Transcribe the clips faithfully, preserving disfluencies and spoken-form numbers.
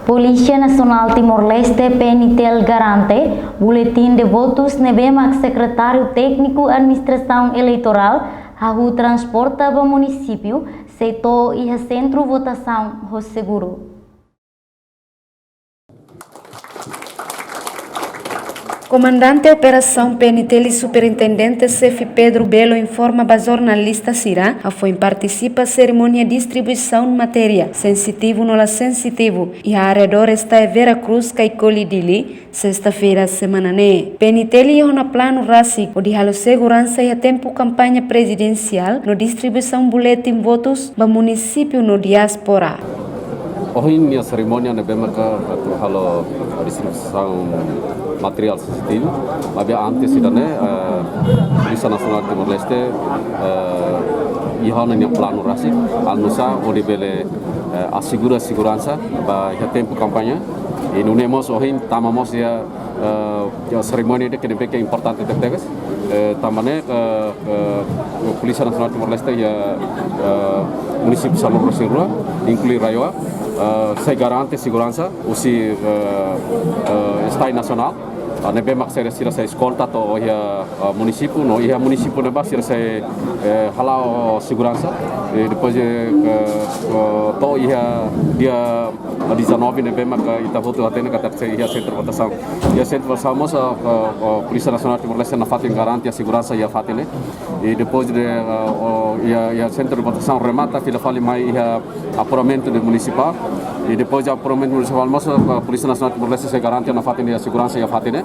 Polísia Nasionál Timor-Leste, P N T L, garante buletin de votus ne'ebé mak Sekretáriu Tékniku Administrasaun Eleitorál hahú transporta ba munisípiu sei to'o iha sentru votasaun ho seguru. Komandante Operasaun P N T L, Superintendente Xefe Pedro Belo informa ba jornalista sira hafoin partisipa serimónia distribuisaun matéria sensitivu no la sensitivu iha arredores Tae Vera Cruz, Caicoli, Dili, sesta-feira semana ne'e. P N T L iha ona planu rasik hodi halo seguransa iha tempu kampaña prezidensiál no distribuisaun buletin votus ba munisípiu no diáspora. Ohin nia serimónia ne'ebé maka atu halo distribuisaun materiál sensitivu, maibé antes ida-ne'e, eh, Polísia Nasionál Timor-Leste, eh, iha ona nia planu rasik, anu sá hodi bele, eh, asegura seguransa ba iha tempu kampaña. I nune'e mós ohin tama mós iha, eh, iha serimónia ida-ne'ebé ke importante tebetebes. Eh, tanba ne'e, eh, eh, Polísia Nasionál Timor-Leste iha, eh, munisípiu sanulu-resin-rua, inklui RAEOA, eh, sei garante seguransa husi, eh, eh, STAE nasionál, ah, ne'ebé mak sira, sira sei eskolta to'o iha, ah, munisípiu, no iha munisípiu ne'ebá sira sei, eh, hala'o seguransa. I depois, eh, eh, to'o iha dia dezanove ne'ebé maka ita hotu hatene katak sei iha sentru votasaun. Iha sentru votasaun mós, ah, ah, ah, Polísia Nasionál Timor-Leste nafatin garante seguransa iha fatin ne'e. I depois de, ah, oh, iha, iha sentru de votasaun remata, fila fali mai iha apuramentu de munisipál. I depois de apuramentu munisipál mós, ah, Polísia Nasionál Timor-Leste sei garante nafatin nia seguransa iha fatin ne'e.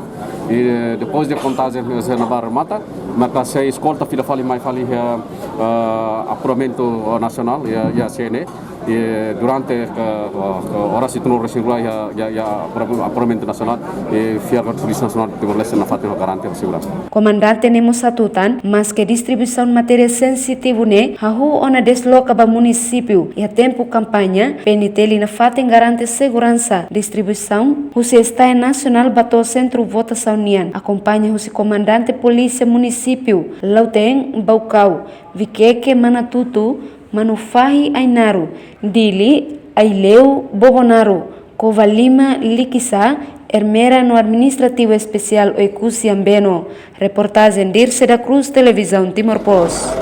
I, eh, depois de kontajen, eh, sei ne'ebá remata, maka sei eskolta fila fali mai fali iha, ah, apuramentu, oh, nasionál, iha, iha C N E. I durante, eh, eh, oras hitunulu-resin-rua iha, iha, iha apura-, apuramentu nasionál, i fiar ba Polísia Nasionál Timor-Leste nafatin hodi garante seguransa. Komandante ne'e mós hatutan, maske distribuisaun matéria sensitivu ne'e hahú ona desloka ba munisípiu iha tempu kampaña, P N T L nafatin garante seguransa distribuisaun husi STAE nasionál ba to'o sentru votasaun nian, akompaña husi komandante polísia munisípiu Lautém, Baucau, Viqueque, Manatuto, Manufahi, Ainaro, Dili, Aileu, Bobonaro, Covalima, Likisá, Ermera no Administrativu Espesiál Oekusi, Ambeno. Reportajen Dirce da Cruz, Televizaun Timor Post.